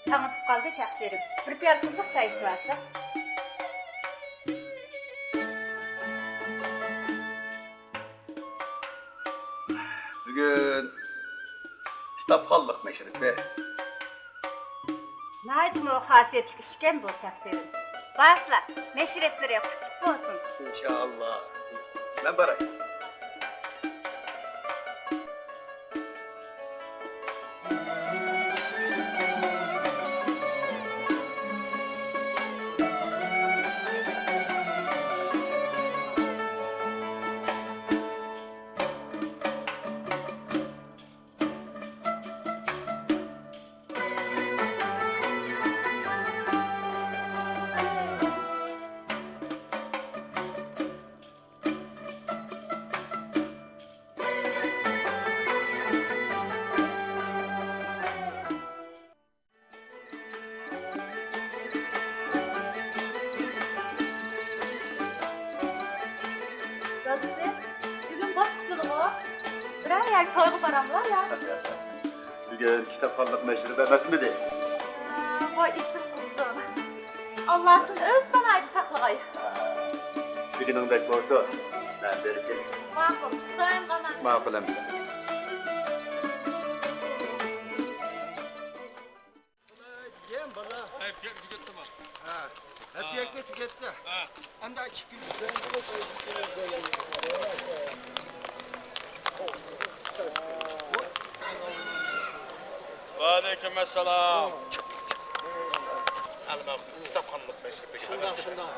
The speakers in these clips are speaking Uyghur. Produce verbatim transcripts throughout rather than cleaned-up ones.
تاڭ ئاتىپ قالدى تەقدىرىم. بىر پىيالە قىزىق چاي ئىچىۋالساق. بۈگۈن كىتابخانلىق مەشرىپى. ناھايىتىمۇ خاسىيەتلىك ئىشكەن بۇ تەقدىرىم. بارسىلا، مەشرەپلىرى قۇتلۇق بولسۇن. ئىنشائاللا. مەن باراي. دادىسى، بۈگۈن باش قۇتۇلىغۇ؟ بىرەر يەرگە تويغا باراملا يا؟ بۈگۈن كىتابخانلىق مەشرىپى ئەمەسمىدى؟ ھا، ۋاي ئېسىل قىلسۇن. ئاللا سېنى ئۆز پاناھىدا ساقلىغاي. دېگىنىڭدەك بولسۇن. مەن بېرىپ كېلەي. ماقۇل، خۇدايىمغا ئامانەت. ماقۇل ئەمىسە. ھە، تۈگەتتىمۇ؟ ھە. ھە، تۈگەتتى، تۈگەتتى. ھە. ئەمدى ئىككى يۈز. ۋەئەلەيكۇم ئەسسالام. ئەلمەم كىتابخانلىق مەشرىپى. شۇنداق، شۇنداق.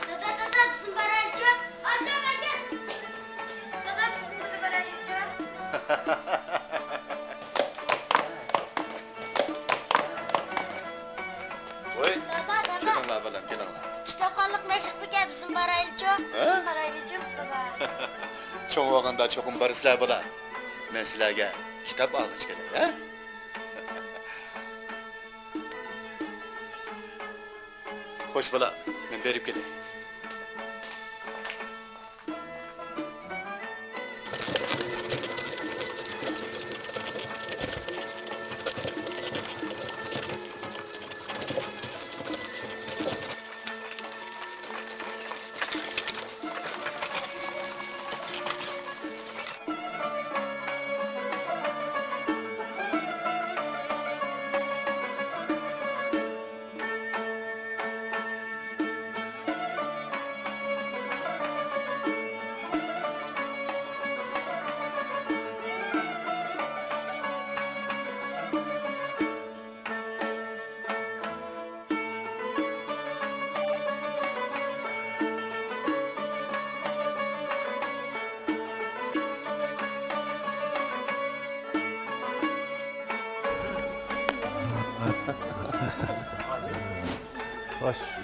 دادا، دادا، بىزمۇ بارايلىچۇ. ئاكام، ئاكام. دادا، بىزمۇ بىللە بارايلىچۇ. ۋوي، دادا، دادا. كېلىڭلار، بالام، كېلىڭلار. كىتابخانلىق مەشرىپىگە بىزمۇ بارايلىچۇ. ھە؟ بىزمۇ بارايلىچۇ، دادا. چوڭ بولغاندا چوقۇم بارىسىلەر، بالام. مەن سىلەرگە كىتاب ئالغۇچى كېلەي، ھە؟ خوش، بالا، مەن بېرىپ كېلەي.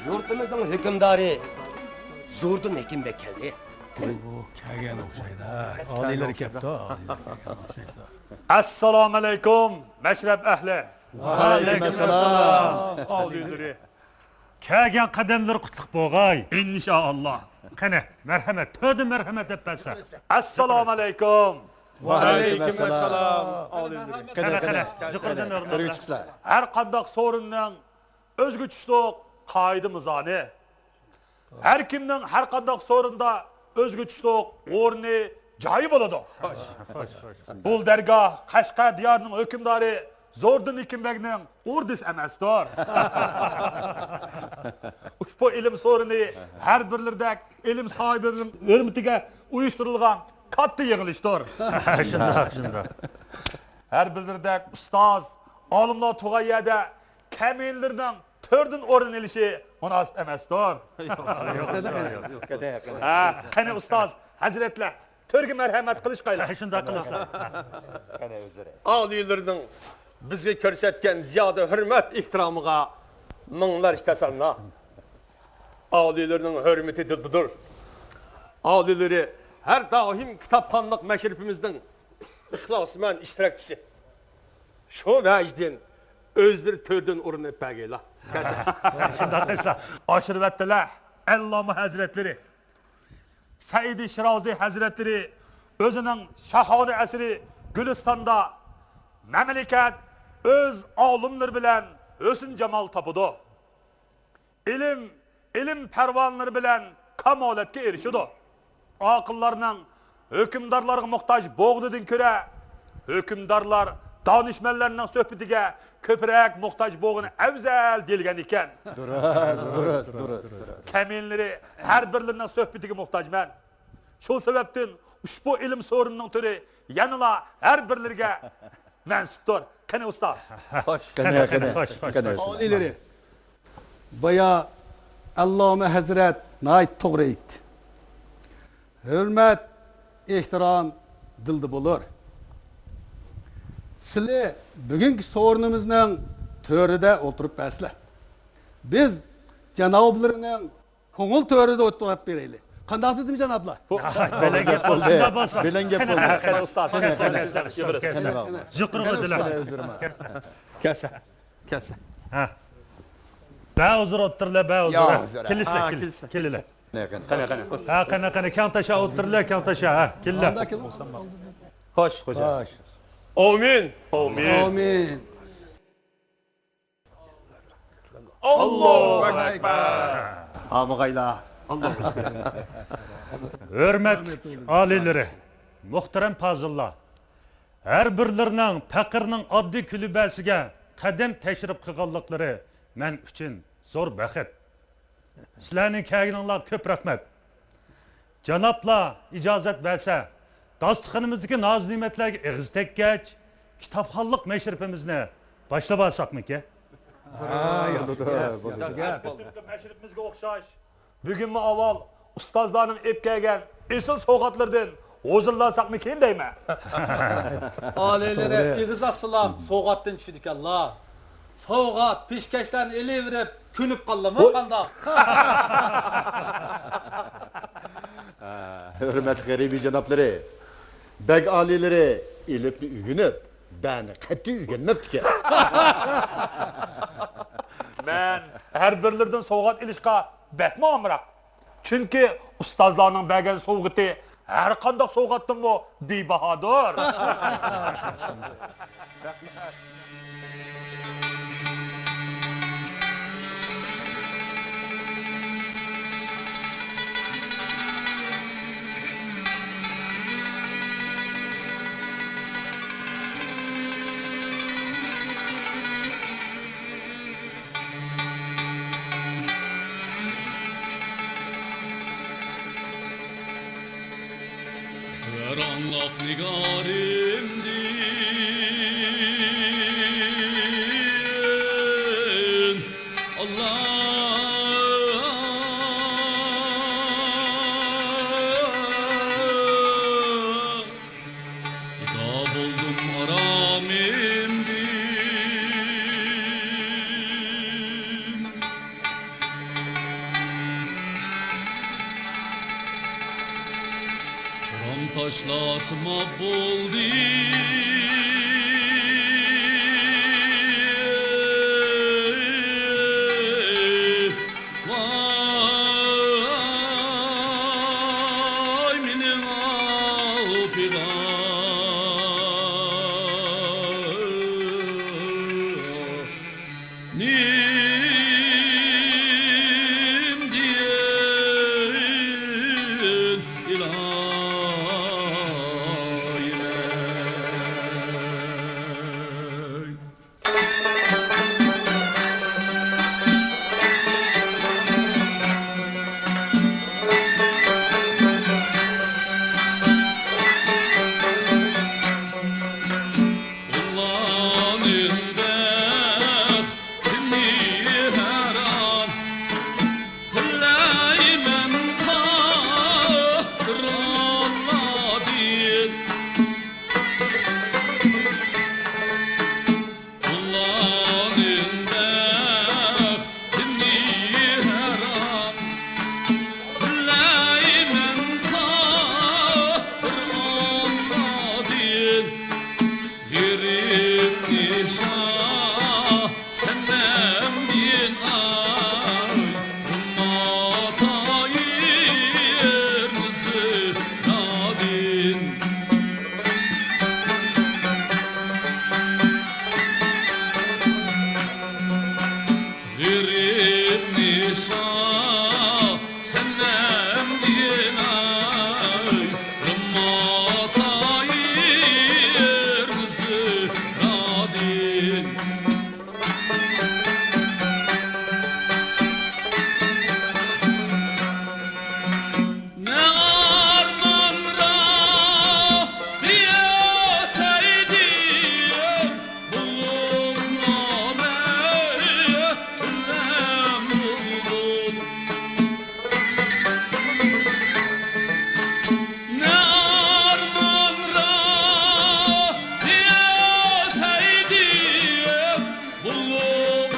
يۇرتىمىزنىڭ ھۆكۈمدارى زوردۇن ھېكىم بەگ كەلدى. بۇ كەلگەن ئوخشايدۇ. ئالىيلار كەپتۇ، ئالىيلار كەلگەن ئوخشايدۇ. ئەسسالامۇئەلەيكۇم، مەشرەپ ئەھلى. ۋەئەلەيكۇمئەسسالام. ئالىيلىرى. كەلگەن قەدەملىرى قۇتلۇق بولغاي. ئىنشائاللا. قېنى، مەرھەمەت، تۆردىن مەرھەمەت دەپ بەرسە. ئەسسالامۇئەلەيكۇم. ۋەئەلەيكۇمئەسسالام. ئالىيلىرى. قېنى، قېنى، قېنى، يۇقىرىدىن ئورۇن ئالسىلەر. ھەر قانداق سورۇننىڭ ئۆزىگە چۈشلۈق قائىدە مىزانى. ھەر كىمنىڭ ھەر قانداق سورۇندا ئۆزىگە چۈشلۈق ئورنى، جايى بولىدۇ. بۇ دەرگاھ قەشقەر دىيارىنىڭ ھۆكۈمدارى زوردۇن ھېكىم بەگنىڭ ئوردىسى ئەمەستۇر. ئۇشبۇ ئىلىم سورۇنى ھەر بىرلىرىدەك ئىلىم ساھىبلىرىنىڭ ھۆرمىتىگە ئۇيۇشتۇرۇلغان كاتتا يىغىلىشتۇر. شۇنداق، شۇنداق. ھەر بىرلىرىدەك ئۇستاز، ئالىملار تۇرغان يەردە كەمىنىلەرنىڭ تۆردىن ئورۇن ئېلىشى مۇناسىپ ئەمەستۇر. ھە، قېنى ئۇستاز ھەزرەتلەر، تۆرگە مەرھەمەت قىلىشقايلا. شۇنداق قىلىشلا. ئالىيلىرىنىڭ بىزگە كۆرسەتكەن زىيادە ھۆرمەت ئېھتىرامىغا مىڭلارچە تەسەننا. ئالىيلىرىنىڭ ھۆرمىتى دىلدىدۇر. ئالىيلىرى ھەر دائىم كىتابخانلىق مەشرىپىمىزنىڭ ئىخلاسمەن ئىشتىراكچىسى. شۇ ۋەجىدىن ئۆزلىرى تۆردىن ئورۇن ئېلىپ بەرگەيلا. شۇنداق ئىشلار. ئاشۇرۇۋەتتىلە. ئەللامە ھەزرەتلىرى سەئىدى شىرازى ھەزرەتلىرى ئۆزىنىڭ شاھانە ئەسىرى گۈلىستاندا مەملىكەت ئۆز ئالىملىرى بىلەن ھۆسن جامال تاپىدۇ. ئىلىم، ئىلىم پەرۋانىلىرى بىلەن كامالەتكە ئېرىشىدۇ. ئاقىللارنىڭ ھۆكۈمدارلارغا موھتاج بولغىنىدىن كۆرە، ھۆكۈمدارلار دانىشمەنلەرنىڭ سۆھبىتىگە كۆپرەك موھتاج بولغىنى ئەۋزەل دېيىلگەن ئىكەن. دۇرۇس، دۇرۇس، دۇرۇس، دۇرۇس. كەمىنىلىرى ھەر بىرلىرىنىڭ سۆھبىتىگە موھتاجمەن. شۇ سەۋەبتىن ئۇشبۇ ئىلىم سورۇنىنىڭ تۆرى يەنىلا ھەر بىرلىرىگە مەنسۇپتۇر. قېنى ئۇستاز. خوش. قېنى، قېنى، قېنى، خوش، خوش، قېنى. خوش. ئالىيلىرى. بايا ئەللامە ھەزرەت ناھايىتى توغرا ئېيتتى. ھۆرمەت، ئېھتىرام دىلدا بولۇر. سىلى بۈگۈنكى سورۇنىمىزنىڭ تۆرىدە ئولتۇرۇپ بەرسىلە. بىز جانابلىرىنىڭ كۆڭۈل تۆرىدە ئولتۇرۇپ بېرەيلى. قانداق دېدىم، جانابلار؟ بۇ بەلەن گەپ بولدى. شۇنداق بولسا. بەلەن گەپ بولدى. قېنى، قېنى، ئۇستاز. قېنى، قېنى، قېنى، قېنى. يۇقىرىغا دىلەم. كەلسە. كەلسە. ھە. بەھۇزۇر ئولتۇرلا، بەھۇزۇر. يا ھە. ھۇزۇر. كېلىشلە، ھە، كېلىش-، كېلىشلە. كېلىلە. قېنى، قېنى. ھە، قېنى، قېنى. كەڭتاشا ئولتۇرلا، كەڭتاشا. ھە، كېلىلە. خوش، خوش. خوش. ئامىن. ئامىن. ئامىن. ئاللاھۇ ئەكبەر. ئامىغايلا. ھۆرمەتلىك ئالىيلىرى، مۇھتەرەم پازىللار، ھەر بىرلىرىنىڭ پەقىرنىڭ ئاددىي كۈلۈبەسىگە قەدەم تەشرىپ قىلغانلىقلىرى مەن ئۈچۈن زور بەخت. سىلەرنىڭ كەلگىنىڭلارغا كۆپ رەھمەت. جانابلار ئىجازەت بەرسە، داستىخىنىمىزدىكى ناز-نېمەتلەرگە ئېغىز تەگكەچ، كىتابخانلىق مەشرىپىمىزنى باشلاپ ئالساقمىكىن؟ ھە، ياخشى، ياخشى، ياخشى. قەدىمكى مەشرىپىمىزگە ئوخشاش، بۈگۈنمۇ ئاۋۋال ئۇستازلارنىڭ ئېلىپ كەلگەن ئېسىل سوۋغاتلىرىدىن ھۇزۇرلانساقمىكىن دەيمەن. ئالىيلىرى توغرا. ئېغىز ئاچسىلا، سوۋغاتتىن چۈشىدىكەنلا. سوۋغات، پېشكەشلەرنى ئېلىۋېرىپ، كۆنۈپ قالدىمۇ قانداق؟ ھە، ھۆرمەتلىك غەيرىي جانابلىرى، بەگ ئالىيلىرى ئېلىپنى ئۆگىنىپ، بەنى قەتئىي ئۆگەنمەپتىكەن. مەن ھەر بىرلىرىدىن سوۋغات ئېلىشقا بەكمۇ ئامراق. چۈنكى ئۇستازلارنىڭ بەرگەن سوۋغىتى ھەر قانداق سوۋغاتتىنمۇ بىباھادۇر. خەۋەر ئاڭلاپ نىگارىمدىن، ئاللا، جۇدا بولدۇم ئارامىمدىن. قارام تاشلاسىما بولدى. ۋاي مېنىڭ ئالپىدان. نېمە دېيىن، ئىلاھىم. بېرىپ نىشان سەنەمدىن ئايرىلما تايىر زىرادىن. نەرمانرا دېيەسەيدى، بۇلۇڭلارنى بىلەن بۇلدۇم. نەرمانرا دېيەسەيدى، بۇلۇڭلارنى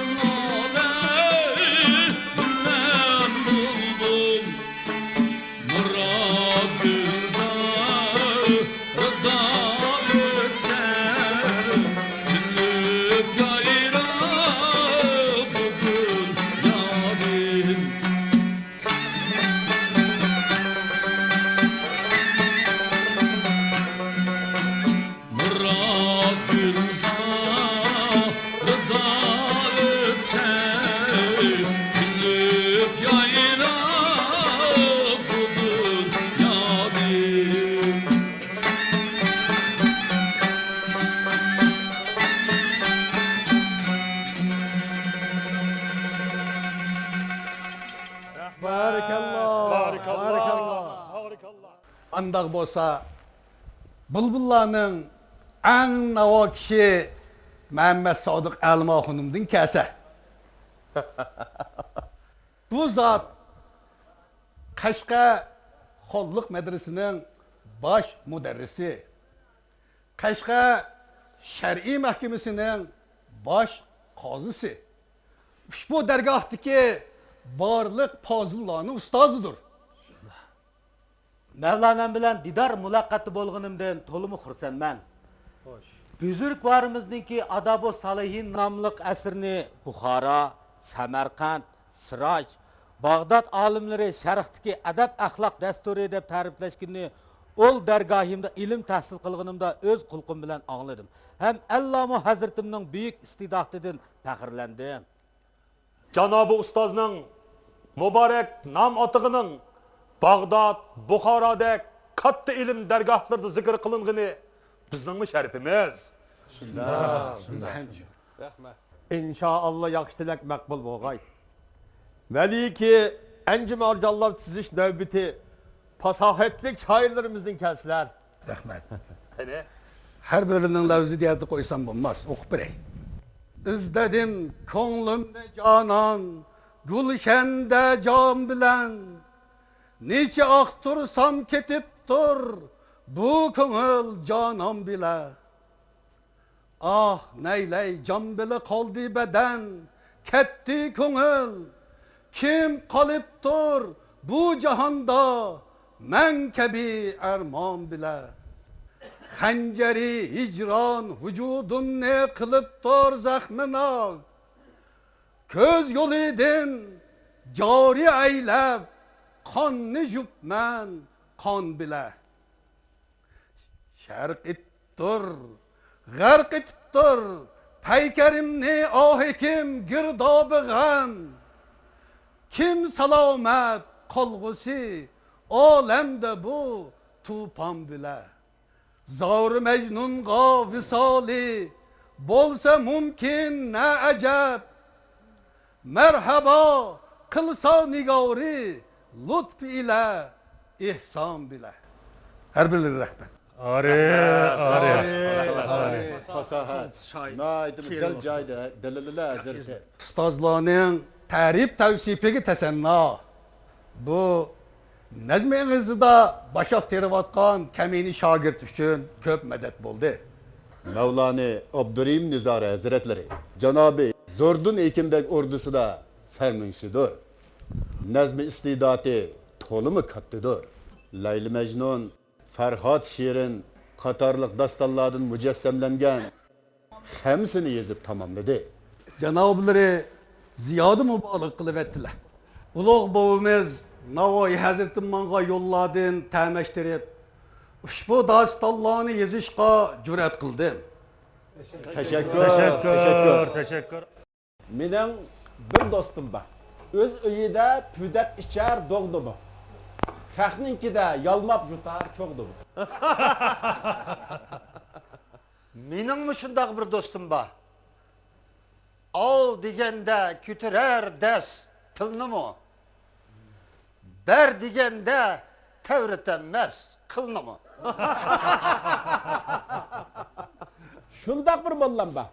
بىلەن بۇلدۇم. مۇراد گۈلزارىدا ئۆتسەم، كۈلۈپ يايراپ بۇ گۈل يادىم. مۇراد گۈلزارىدا ئۆتسەم، كۈلۈپ يايراپ بۇ دۇنيادىن. بارىكاللا، بارىكاللا، بارىكاللا. ئانداق بولسا، بۇلبۇللارنىڭ ئەڭ ناۋا كىشى مەمەت سادىق ئەلىم ئاخۇنۇمدىن كەلسە. بۇ زات قەشقەر قوللۇق مەدرىسىنىڭ باش مۇدەررىسى، قەشقەر شەرئىي مەھكىمىسىنىڭ باش قازىسى، ئۇشبۇ دەرگاھتىكى بارلىق پازىللارنىڭ ئۇستازىدۇر. مەۋلانام بىلەن دىدار مۇلاقاتتا بولغىنىمدىن تولىمۇ خۇرسەنمەن. خوش. بۈزرۈكۋارىمىزنىڭكى ئادابۇ سالىھىن ناملىق ئەسىرىنى بۇخارا، سەمەرقەنت، سىراج، باغداد ئالىملىرى شەرقتىكى ئەدەپ ئەخلاق دەستۇرى دەپ تەرىپلەشكىنىنى ئول دەرگاھىمدا ئىلىم تەھسىل قىلغىنىمدا ئۆز قۇلىقىم بىلەن ئاڭلىدىم ھەم ئەللامۇ ھەزرىتىمنىڭ بۈيۈك ئىستىداتىدىن پەخىرلەندىم. جانابى ئۇستازنىڭ مۇبارەك نام ئاتىغىنىڭ باغداد، بۇخارادەك كاتتا ئىلىم دەرگاھلىرىدا زىكىر قىلىنغىنى بىزنىڭمۇ شەرىپىمىز. شۇنداق، شۇنداق. رەھمەت. ئىنشائاللا، ياخشى تىلەك مەقبۇل بولغاي. ۋەلىكى ئەنجۈمەرجانلار تىزىش نۆۋىتى پاساھەتلىك شائىرلىرىمىزدىن كەلسىلەر. رەھمەت. قېنى؟ ھەر بىرىنىڭ لەۋزىدە يەردە قويسام بولماس، ئوقۇپ بېرەي. ئىزدىدىم كۆڭلۈمنى جانان، گۈلشەندە جان بىلەن. نېچە ئاختۇرسام كېتىپتۇر بۇ كۆڭۈل جانان بىلە. ئاھ، نەيلەي جان بىلە قالدى بەدەن، كەتتى كۆڭۈل. كىم قالىپتۇر بۇ جاھاندا مەن كەبى ئەرمان بىلە؟ خەنجەرى ھىجران ۋۇجۇدۇمنى قىلىپتۇر زەخمىناك. كۆز يولىدىن جارى ئەيلەپ قاننى يۇيۇپمەن قان بىلە. شەرق ئېتىپتۇر، غەرق ئېتىپتۇر پەيكەرىمنى ئاھى كىم گىردابى غەم. كىم سالامەت قالغۇسى ئالەمدە بۇ توپان بىلە؟ زورۇ مەجنۇنغا ۋىسالى بولسا مۇمكىن نە ئەجەب. مەرھابا قىلسا نىگارى لۇتپى ئىلە ئېھسان بىلە. ھەر بىرلىرىگە رەھمەت. ئارى، ئارى، ئارى. پاساھەت. ناھايىتى دەل جايىدا دەلىللەر ھەزرىتى. ئۇستازلارنىڭ تەرىپ تەۋسىپىگە تەسەننا. بۇ نەزمى ئېغىزىدا باشاق تېرىۋاتقان كەمىنە شاگىرت ئۈچۈن كۆپ مەدەت بولدى. مەۋلانى ئابدۇرېھىم نىزارى ھەزرەتلىرى جانابى زوردۇن ھېكىم بەگ ئوردىسىدا سەرمۇنشىدۇر. نەزمى ئىستىداتى تولىمۇ كاتتىدۇر. لەيلى مەجنۇن، فەرھاد شېرىن قاتارلىق داستانلاردىن مۇجەسسەملەنگەن خەمسىنى يېزىپ تاماملىدى. جانابلىرى زىيادە مۇبالىغە قىلىۋەتتىلەر. ئۇلۇغ بوۋىمىز ناۋايى ھەزرىتىم ماڭغان يوللاردىن تەمەشتىرىپ، ئۇشبۇ داستانلارنى يېزىشقا جۈرئەت قىلدىم. تەشەككۈر، تەشەككۈر، تەشەككۈر. مېنىڭ بىر دوستۇم بار. ئۆز ئۆيىدە پۈۋدەپ ئىچەر دوغدىمۇ. خەقنىڭكىدە يالماپ يۇتار چوغدىمۇ. مېنىڭمۇ شۇنداق بىر دوستۇم بار. ئال دېگەندە كۆتۈرەر دەس پىلنىمۇ. بەر دېگەندە تەۋرىتەلمەس قىلنىمۇ. شۇنداق بىر موللام بار.